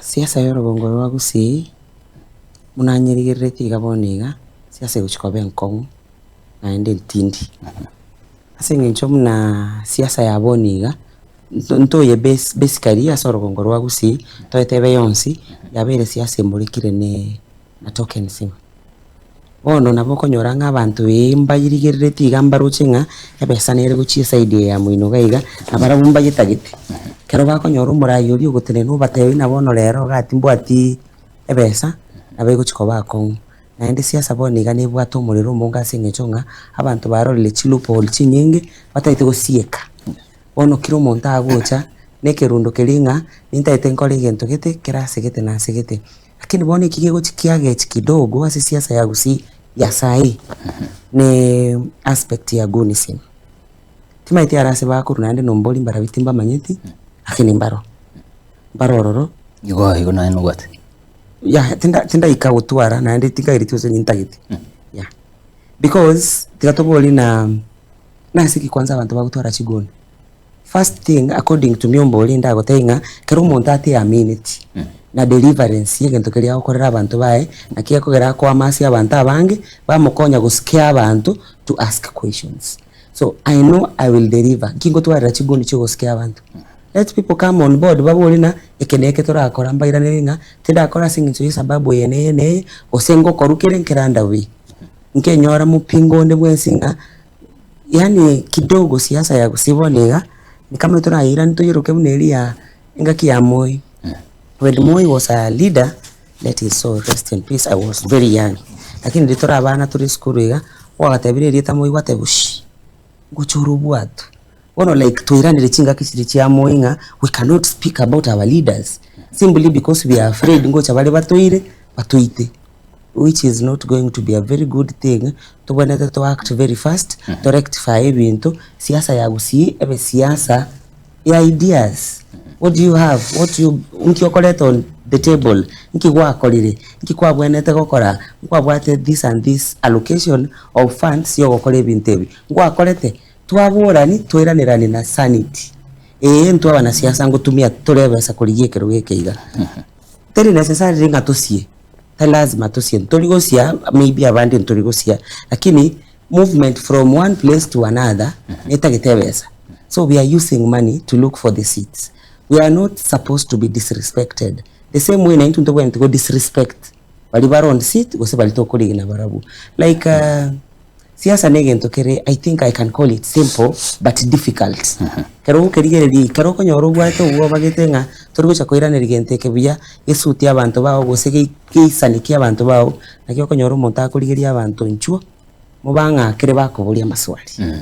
Siasa ya orogongo rwa Gusii, buna nyerigereretie iga bono iga, siasa egochia koba enkong'u naende entindi. Ase eng'encho buna siasa ya bono iga, ntoye base basically ase orogongo rwa Gusii, toetebe yonsi, yabeire siasa emorekire ne na tokenism. Bono nabo okonyora ng'a abanto ee mbayerigereretie iga mbaroche ng'a ebesa nere gochia eside eye ya moino iga iga, na barabwo mbayetagete. Ekero bakonyora omorai oria ogotenena obatebia buna bono rero iga timbwati ebesa, nabo egochia koba akong'u. Naende siasa bono iga nebwate omorero omonge ase eng'encho ng'a abanto barorire chiloophole chinyinge, batagete gosieka. Bono kera omonto agocha, na ekerundo keria ng'a nintagete nkore egento gete, kere ase gete na ase gete. Lakini bono eki kegochi kiagechi kidogo ase siasa ya Gusii ya saii ne aspect ya goonism. Timaeti are ase bakorwa naende nombori mbarabwo timbamanyeti, lakini mbaro, mbaro ororo. Igo igo naye nobwate. Yah tinda tindaika gotwara naende tinkaireti gose nintagete, yeah. Because tiga tobori na nase ki kwanza abanto bagotwara chigoni. First thing according to me ombori ndagotebie ng'a ekero omonto ateamineti na deliverance ya egento keria agokorera abanto baye, naki gekogera akoamasia abanto abange, bamokonya gosikia abanto to ask questions. So I know I will deliver, nki ngotwarera chigundi chia ogosikia abanto? Let people come on board babore ng'a eke na eke torakora mbairanere ng'a tindakora ase eng'encho ya esababu eye na eye na eye, gose ngokorwa kere nkeranda buya. Nkenyora mopingo onde bwensi ng'a. Yaani kidogo siasa ya gusii bono iga, ni kama torayeiranie toyeroke buna eria ya engaki ya Moi. When Moi was a leader, let his soul rest in peace, I was very young. Lakini riria tore abana tore esukuru iga, ogatebire erieta Moi gwateba shii, ngocha ore obwatwe. Bono like twairanire chingaki chiria chia Moi ng'a we cannot speak about our leaders simply because we are afraid ngocha bare batoire batoite. Which is not going to be a very good thing, tobwenerete to act very fast, to rectify ebinto, siasa ya gusii ebe siasa ya ideas, what do you have, what you nki okoreta on the table, nki gwakorire, nki kwabwenerete gokora, nkwabwate this and this allocation of funds ya ogokora ebinto ebi, ngwakorete? Twaborani twairanerani na sanity, eeh intwe abanasiasa ngotumia tore ebesa korigia ekerogo eke iga. Teri necessarily ng'a tosie, tari lazima tosie, ntori gosia maybe abande ntori gosia, lakini movement from one place to another netagete ebesa. So we are using money to look for the seats. We are not supposed to be disrespected. The same way naintwe ntobwenereti go disrespect baria bare on seat gose baria tokorigina barabwo. Like Siasa negento kere I think I can call it simple but difficult. Ekero ogokerigereria ekero okonyora obwate obwoba gete ng'a tori gocha koiraneria gento eke buya, gesutie abanto bao gose geisanekie abanto bao, naki okonyora omonto akorigeria abanto inchuo, mobang'akere bakoboria amaswali.